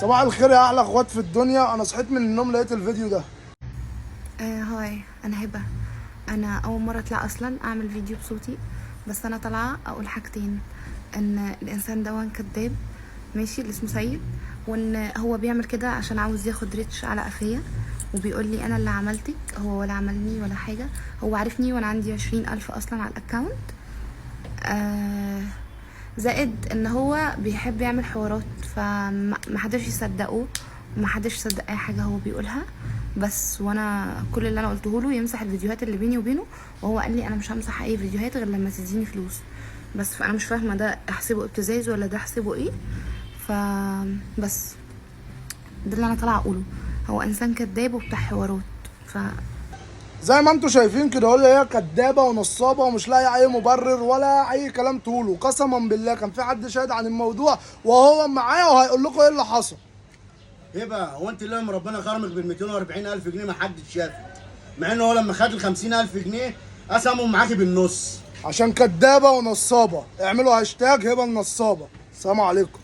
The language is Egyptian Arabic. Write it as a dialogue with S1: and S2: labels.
S1: صباح الخير يا احلى اخوات في الدنيا. انا صحيت من النوم لقيت الفيديو ده.
S2: Hi، انا هبه. انا اول مرة اطلع اصلا اعمل فيديو بصوتي، بس انا طالعه اقول حاجتين: ان الانسان ده كداب، ماشي، اللي اسمه سيد، وان هو بيعمل كده عشان عاوز ياخد reach على قفايا، وبيقول لي انا اللي عملتك، هو ولا عملني ولا حاجه. هو عارفني وانا عندي 20,000 اصلا على ال account. زائد ان هو بيحب يعمل حوارات، فمحدش يصدقه ومحدش يصدق اي حاجة هو بيقولها. بس وانا كل اللي انا قلته له يمسح الفيديوهات اللي بيني وبينه، وهو قال لي انا مش همسح اي فيديوهات غير لما تديني فلوس. بس فانا مش فاهمه ده احسبه ابتزاز ولا ده احسبه ايه. فبس ده اللي انا طالعه اقوله، هو انسان كذاب وبتاع حوارات. ف
S1: زي ما انتوا شايفين كده، هو هي كدابه ونصابه ومش لاقي اي مبرر ولا اي كلام تقوله. قسما بالله كان في حد شاهد عن الموضوع وهو معايا وهيقول لكم ايه اللي حصل.
S3: هبه، هو انت اللي لما ربنا كرمك بال 240 الف جنيه ما حدش شافك، مع ان هو لما خد ال 50 الف جنيه قسمهم معاكي بالنص.
S1: عشان كدابه ونصابه. اعملوا هاشتاج هبه النصابه. السلام عليكم.